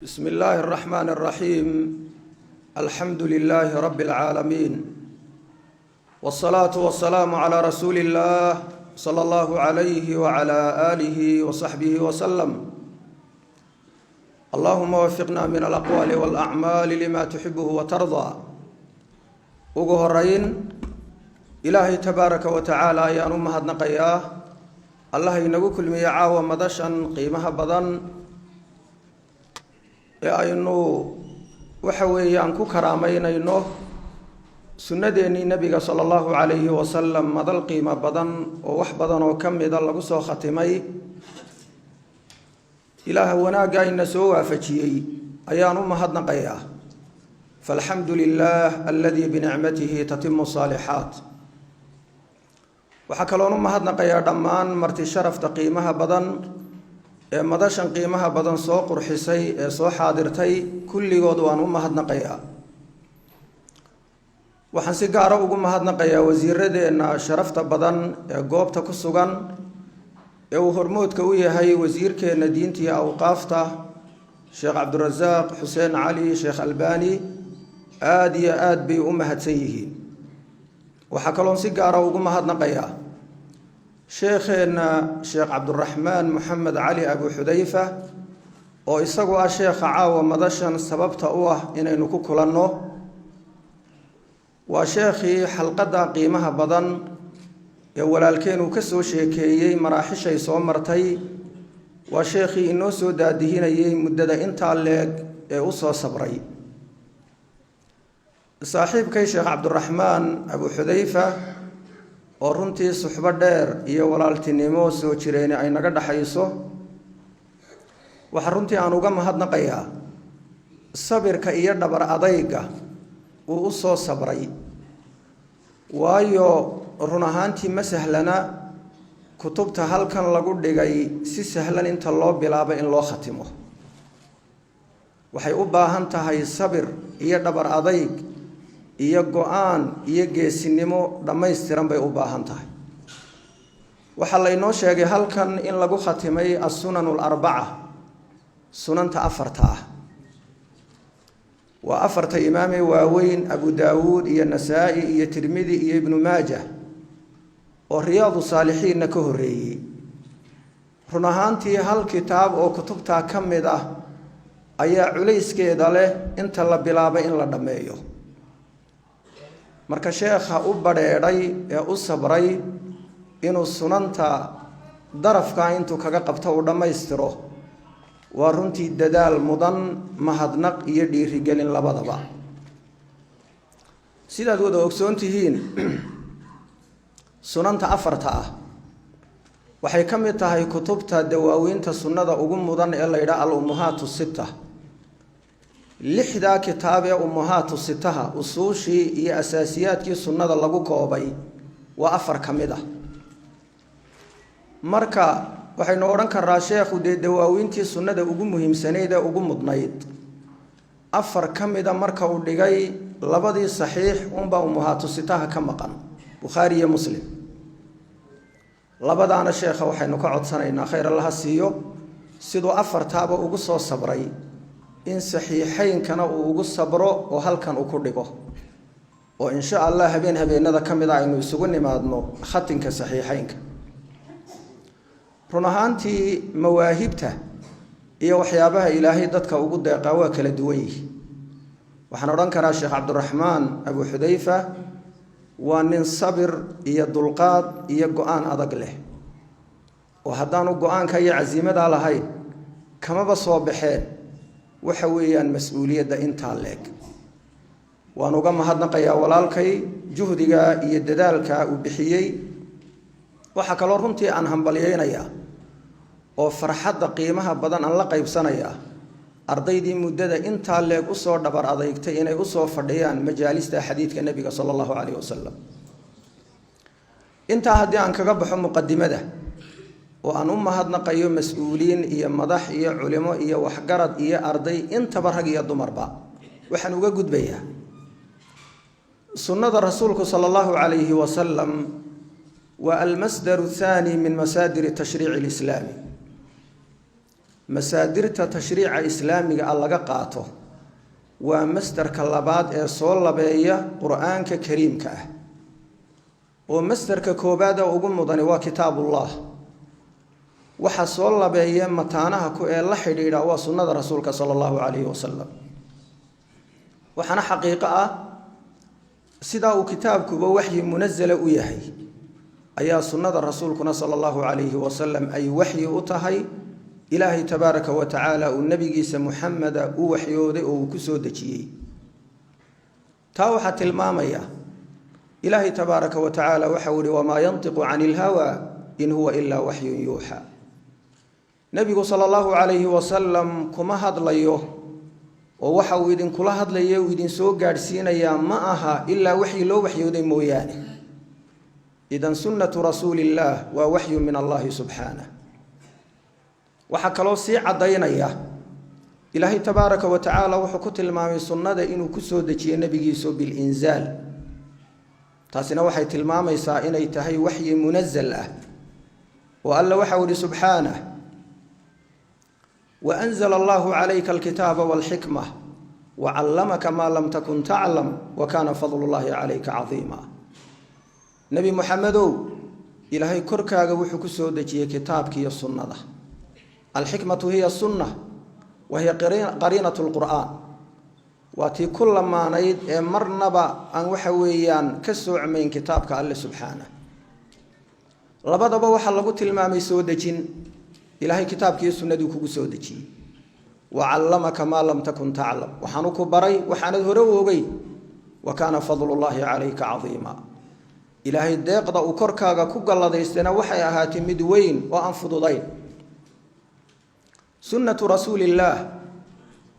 بسم الله الرحمن الرحيم. الحمد لله رب العالمين، والصلاة والسلام على رسول الله صلى الله عليه وعلى آله وصحبه وسلم. اللهم وفقنا من الأقوال والأعمال لما تحبه وترضى. Ugu horeyn, Ilaahay tabaaraka wa tacaala ayaan u mahadnaqayaa, Allah inagu kulmiye caawa madashan qiimaha badan ee aynu waxa weeyaan ku karaameynayno sunnadeennii Nebiga sala allahu calayhi wasalam, madal qiimo badan oo wax badan oo ka mida lagu soo khatimay. Ilaaha wanaagga ina soo waafajiyey ayaan u mahadnaqayaa. Falxamdu lilah aladii binicmatihi tatimu saalixaat. Waxaa kaloon u mahadnaqayaa dhammaan marti sharafta qiimaha badan ee madashan qiimaha badan soo qurxisay ee soo xaadirtay. Kulligood waan u mahadnaqayaa. Waxaan si gaara ugu mahadnaqayaa wasiiradeenna sharafta badan ee goobta ku sugan, ee uu hormoodka u yahay wasiirkeenna diinta iyo awqaafta, Sheekh Cabdirasaaq Xuseen Cali Sheekh Albani. Aada iyo aada bay u mahadsan yihiin. Waxaa kaloon si gaara ugu mahadnaqayaa sheekheenna Sheekh Cabduraxmaan Moxamed Cali Abu Xudayfa, oo isagu ah sheekha caawa madashan sababta u ah inaynu ku kulanno. Waa sheekhii xalqadda qiimaha badan ee walaalkeen uu ka soo sheekeeyey maraaxishay soo martay. Waa sheekhii inoo soo daadihinayey muddada intaa leeg ee u soo sabray. Saaxiibkay Sheekh Cabduraxmaan Abu Xudayfa, oo runtii suxbo dheer iyo walaaltinimo soo jireeni ay naga dhaxayso, waxaa runtii aan uga mahadnaqayaa sabirka iyo dhabar adayga uu u soo sabray, waayo run ahaantii ma sahlana kutubta halkan lagu dhigay si sahlan inta loo bilaabo in loo khatimo. Waxay u baahan tahay sabir iyo dhabar adayg iyo go-aan iyo geesinimo dhammaystiran bay u baahan tahay. Waxaa laynoo sheegay halkan in lagu khatimay assunan alarbaca, sunanta afarta ah. Waa afarta imaamee waaweyn, Abu Daawuud iyo Nasaa-i iyo Tirmidi iyo Ibnu Maaja, oo Riyaadu Saalixiinna ka horreeyey. Run ahaantii, hal kitaab oo kutubtaa ka mid ah ayaa culayskeeda leh inta la bilaabay in la dhammeeyo. Marka sheekha u badheedhay ee u sabray inuu sunanta darafkaa intuu kaga qabto uu dhammaystiro, waa runtii dadaal mudan mahadnaq iyo dhiirigelin labadaba. Sidaad wada ogsoon tihiin, sunanta afarta ah waxay ka mid tahay kutubta dawaaweynta sunnada ugu mudan ee la yidhaha al ummahaatu sita. Lixdaa kitaab ee ummahaatu sitaha, usuushii iyo asaasiyaadkii sunnada lagu koobay, waa afar ka mid ah. Marka waxaynu odhan karnaa sheekhu dee dawaaweyntii sunnada ugu muhiimsanayd ee ugu mudnayd afar ka mida marka uu dhigay, labadii saxiix unbaa ummahaatu sitaha ka maqan, Bukhaari iyo Muslim. Labadaana sheekha waxaynu ka codsanaynaa, khayr Allaha siiyo, siduu afartaaba ugu soo sabray in saxiixeynkana uu ugu sabro oo halkan uu ku dhigo, oo insha Allah habeen habeenada ka mida aynu isugu nimaadno khatinka saxiixeynka. Run ahaantii, mawaahibta iyo waxyaabaha Ilaahay dadka ugu deeqaa waa kala duwan yihi. Waxaan odhan karaa Sheekh Cabdiraxmaan Abu Xudayfa waa nin sabir iyo dulqaad iyo go-aan adag leh, oo haddaanu go-aanka iyo casiimadaa lahayn kamaba soo baxeen waxa weeyaan mas-uuliyadda intaa leeg. Waan uga mahadnaqayaa walaalkay juhdiga iyo dadaalka uu bixiyey. Waxaa kaloo runtii aan hambalyeynayaa oo farxadda qiimaha badan aan la qaybsanayaa ardaydii muddada intaa leeg usoo dhabar adeygtay inay usoo fadhiyaan majaalista xadiidka Nebiga sala allahu calayh wasalam. Intaa haddii aan kaga baxo muqadimada, oo aan u mahadnaqayo mas-uuliyiin iyo madax iyo culimo iyo waxgarad iyo arday intaba, rag iyo dumarba, waxaan uga gudbayaa sunnada Rasuulku sala allahu calayhi wasalam. Waa almasdaru athaani min masaadir tashriici alislaami. Masaadirta tashriica islaamiga ah laga qaato waa masdarka labaad ee soo labeeya Qur-aanka kariimka ah, oo masdarka koobaada ugu mudani waa Kitaabullah. Waxa soo labeeya mataanaha ku ee la xidhiidha waa sunnada Rasuulka sala allahu calayhi wasalam. Waxaana xaqiiqo ah, sidaa uu kitaabkuba waxyi munazala u yahay ayaa sunnada Rasuulkuna sala allahu calayhi wasalam ay waxyi u tahay. Ilaahay tabaaraka wa tacaala uu nebigiisa Muxameda u waxyooday oo uu ku soo dejiyey. Taa waxaa tilmaamaya Ilaahay tabaaraka wa tacaala waxau ihi: "Wamaa yantiqu cani ilhawa in huwa ilaa waxyun yuuxa." Nebigu sala allahu calayhi wasalam kuma hadlayo, oo waxa uu idinkula hadlaya uu idinsoo gaadhsiinayaa ma aha ilaa waxyi loo waxyooday mooyaane. Idan sunnatu rasuuliillaah waa waxyu min Allahi subxaanah. Waxaa kaloo sii caddaynaya, Ilaahay tabaaraka wa tacaala wuxuu ku tilmaamay sunnada inuu ku soo dejiyey nebigiisu bilinzaal. Taasina waxay tilmaamaysaa inay tahay waxyi munazal ah, oo Alla waxau ihi subxaanah: "Waanzla Allahu calayka alkitaaba walxikma wacallamaka maa lam takun taclam wa kaana fadlu llahi calayka cadiima." Nebi Muxamedow, Ilaahay korkaaga wuxuu ku soo dejiyey kitaabkiiyo sunnada. Alxikmatu hiya sunna wa hiya qariinat lqur'aan. Waa tii ku lamaanayd ee marnaba aan waxa weeyaan ka soocmayn kitaabka Alle subxaanah. Labadaba waxaa lagu tilmaamay soo dejin. Ilaahay kitaabkiiyo sunnadii kugu soo dejiyey. "Wacallamaka maa lam takun taclam", waxaanu ku baray waxaanad hore u ogey. "Wa kaana fadlu llaahi calayka cadiima", Ilaahay deeqda uu korkaaga ku galladaystayna waxay ahaatay mid weyn oo aan fududayn. Sunnatu rasuulillaah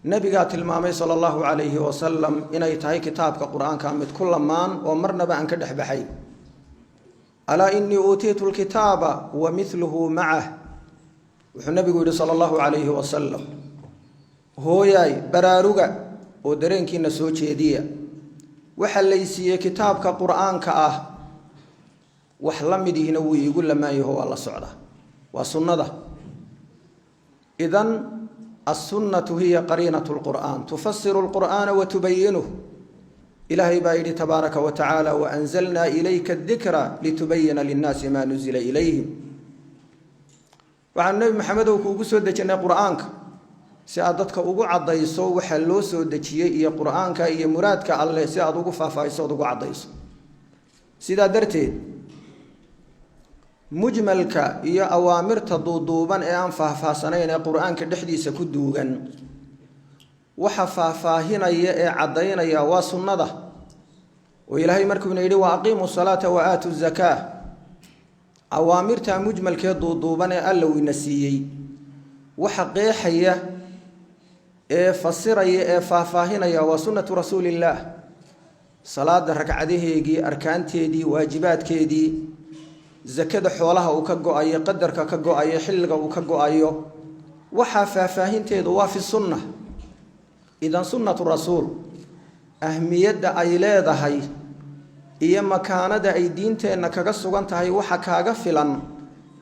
nabigaa tilmaamay sala allahu calayhi wasalam inay tahay kitaabka Qur-aanka mid ku lamaan oo marnaba aan ka dhex baxayn. "Alaa inii uutiitu lkitaaba wa miluhu macah", wuxuu nabigu yihi sala allahu calayhi wasalam. Hooyaay, baraaruga oo dareenkiina soo jeediya. Waxaa laysiiyey kitaabka Qur-aanka ah, wax la mid ihina wuu iigu lamaan yaho, waa la socda, waa sunnada. Idan assunnatu hiya qariinat lqur'aan, tufasiru lqur'aana wa tubayinuh. Ilaahay baa yidhi tabaaraka wa tacaala: "Waanzalnaa ilayka dikra litubayina linnaasi maa nuzila ilayhim." Waxaanu Nebi Maxamedow kuugu soo dejinnay Qur-aanka si aad dadka ugu caddayso waxa loo soo dejiyey iyo Qur-aanka iyo muraadka Alleh, si aad ugu faahfaahiso ood ugu caddayso. Sidaa darteed mujmalka iyo awaamirta duuduuban ee aan faahfaahsanayn ee Qur-aanka dhexdiisa ku duugan, waxa faahfaahinaya ee caddaynaya waa sunnada. Oo Ilaahay markuuna yidhi: "Wa aqiimuu salaata wa aatuu zakaa", awaamirta mujmalkee duuduuban ee Alla uu ina siiyey waxa qeexaya ee fasiraya ee faahfaahinaya waa sunnatu rasuulillaah. Salaada ragcadaheegii, arkaanteedii, waajibaadkeedii, zakada xoolaha uu ka go-ayo, qadarka ka go-ayo, xilliga uu ka go-ayo, waxaa faahfaahinteedu waa fi sunna. Idan sunnatu rasuul ahmiyadda ay leedahay iyo makaanada ay diinteenna kaga sugan tahay waxa kaaga filan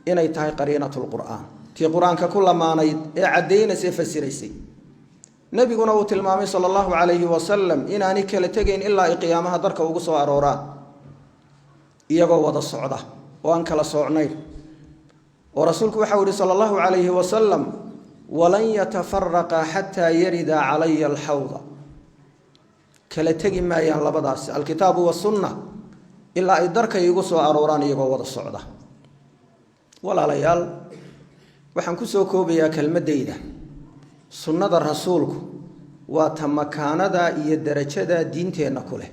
inay tahay qariinat lqur'aan, tii Qur-aanka ku lamaanayd ee caddaynaysa ee fasiraysay. Nebiguna uu tilmaamay sala allahu calayhi wasalam inaanay kala tegayn ilaa ay qiyaamaha darka ugu soo arooraan, iyagoo wada socda oo aan kala soocnayn. Oo Rasuulku waxau yihi sala allahu calayhi wasalam: "Walan yatafaraqa xataa yarida calaya alxawda." Kala tegi maayaan labadaasi, alkitaabu wasunna, ilaa ay darka iigu soo arooraan iyagoo wada socda. Walaalayaal, waxaan kusoo koobayaa kelmadayda: sunnada Rasuulku waa ta makaanada iyo derajada diinteenna ku leh.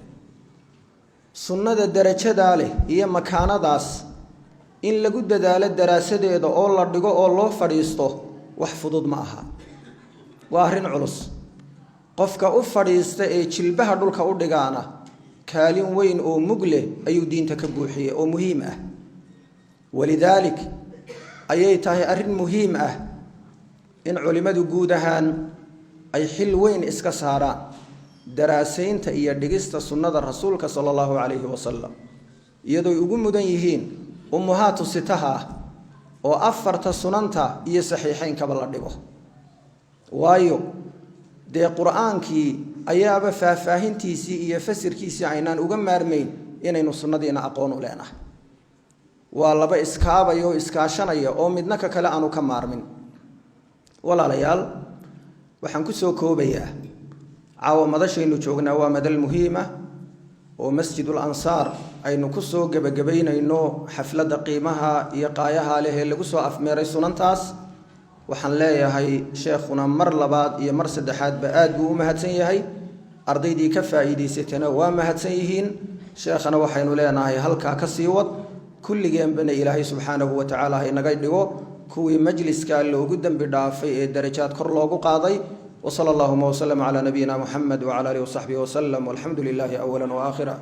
Sunnada derajadaa leh iyo makaanadaas in lagu dadaalo daraasadeeda oo la dhigo oo loo fadhiisto wax fudud ma aha, waa arrin culus. Qofka u fadhiista ee jilbaha dhulka u dhigaana kaalin weyn oo mug leh ayuu diinta ka buuxiyey oo muhiim ah. Walidaalik ayay tahay arrin muhiim ah in culimmadu guud ahaan ay xil weyn iska saaraan daraasaynta iyo dhigista sunnada Rasuulka sala allahu calayhi wasalam, iyadooy ugu mudan yihiin ummuhaatu sitaha ah oo afarta sunanta iyo saxiixeynkaba la dhigo. Waayo dee qur-aankii ayaaba faahfaahintiisii iyo fasirkiisii aynaan uga maarmayn inaynu sunnadiina aqoon u leenahay. Waa laba iskaabaya oo iskaashanaya oo midna ka kale aanu ka maarmin. Walaalayaal, waxaan kusoo koobayaa, caawa madashaynu joognaa waa madal muhiima oo Masjidul Ansaar aynu kusoo gebagabaynayno xafladda qiimaha iyo qaayaha leh ee lagu soo afmeeray sunantaas. Waxaan leeyahay, sheekhuna mar labaad iyo mar saddexaadba aad buu u mahadsan yahay, ardaydii ka faa'iidaysatana waa mahadsan yihiin. Sheekhana waxaynu leenahay, halkaa ka sii wad. Kulligeenbana Ilaahay subxaanahu wa tacaala ha inaga dhigo kuwii majliskaa loogu dembi dhaafay ee darajaad kor loogu qaaday. وصلى اللهم وسلم على نبينا محمد وعلى اله وصحبه وسلم، والحمد لله اولا واخرا.